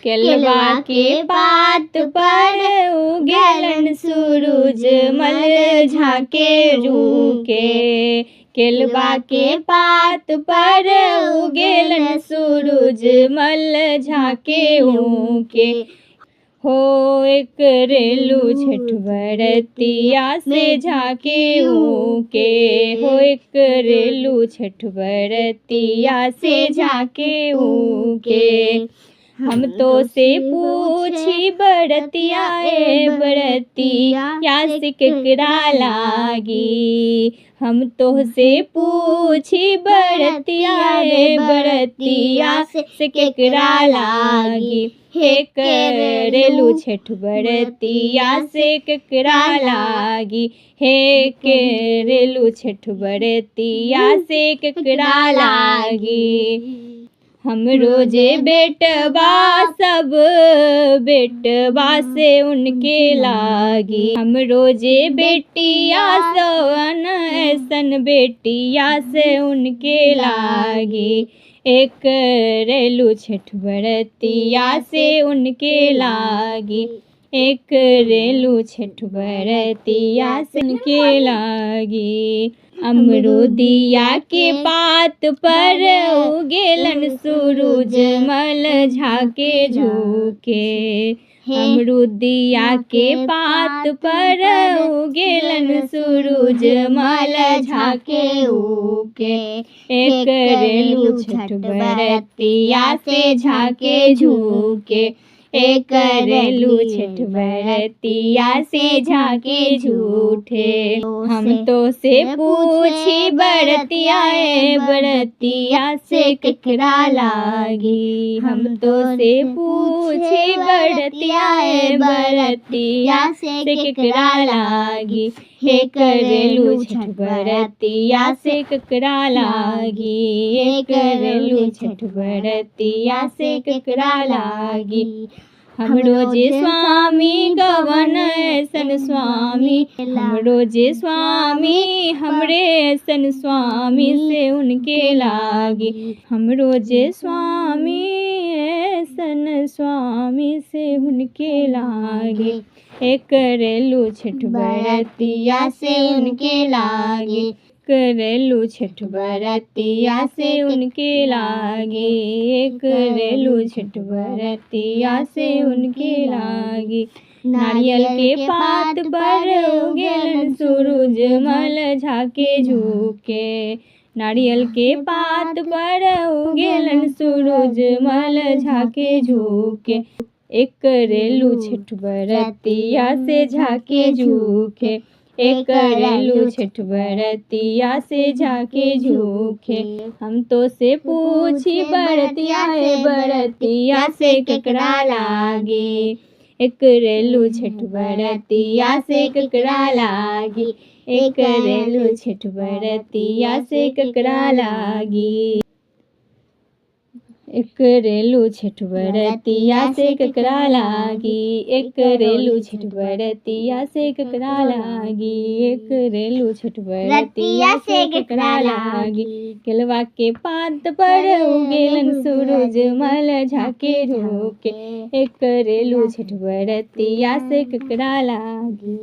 केलवा के पात पर उगेलन सूरज मल झाके झुके। केलवा के पात पर उगेलन सूरज मल झाके ऊके। हो एक रेलू छठ बरतिया से झाके ऊके। हो एक रेलू छठ बरतिया से झाके ऊके। हम तो से पूछी बरतिया ए बरतिया से केकरा लागी। हम तो से पूछी बरतिया ए बरतिया से केकरा लागी। हे करेलू छठ बरतिया से केकरा लागी। हे करेलू छठ बरतिया से केकरा लागी। हम रोजे बेटवा सब बेटवा से उनके लागी। हम रोजे बेटिया सवन ऐसन बेटिया से उनके लागी। एक रेलू छठ बरतिया से उनके लागी। एक रेलू छठ बरतिया से उनके लागी। अमरूदिया के पात पर उगेलन सूरज मल झाके झुके। अमरूदिया के पात पर उगेलन सूरज मल झाके ऊके। एक रेलू छठ बरतिया से झाके झुके। एक रेलू छठ बरतिया से झाके झूठे। हम तो से पूछी बरतिया ए बरतिया से केकरा लागी। हम तो से पूछी बरतिया ए बरतिया से केकरा लागी। हे करेलू छठ बरतिया से केकरा लागी। हे करेलू छठ बरतिया से केकरा लागी। हम रोजे स्वामी गवन ऐसन स्वामी। हम रोजे स्वामी हमरे ऐसन स्वामी से उनके लागी। हम रोजे स्वामी ऐसन स्वामी से उनके लागी। एक करेलू छठ बरतिया से उनके लागी। करेलू छठ बरतिया से उनके लागी। एक रेलू छठ बरतिया से उनके लागी। नारियल के पात पर उगेलन सूरज मल झाके झुके। नारियल के पात पर उगेलन सूरज मल झाके झुके। एक रेलू छठ बरतिया से झाके झुके। एक रेलू छठ बरतिया से झाके झुके। हम तो से पूछी बरतिया ए बरतिया से केकरा लागी। एक रेलू छठ बरतिया से केकरा लागी। एक रेलू छठ बरतिया से केकरा लागी। एक रेलू छठ बरतिया से केकरा लागी। एक रेलू छठ बरतिया से केकरा लागी। एक रेलू छठ बरतिया से केकरा लागी। केलवा के पात पर उगेलन सूरज मल झाके झुके। एक रेलू छठ बरतिया से केकरा लागी।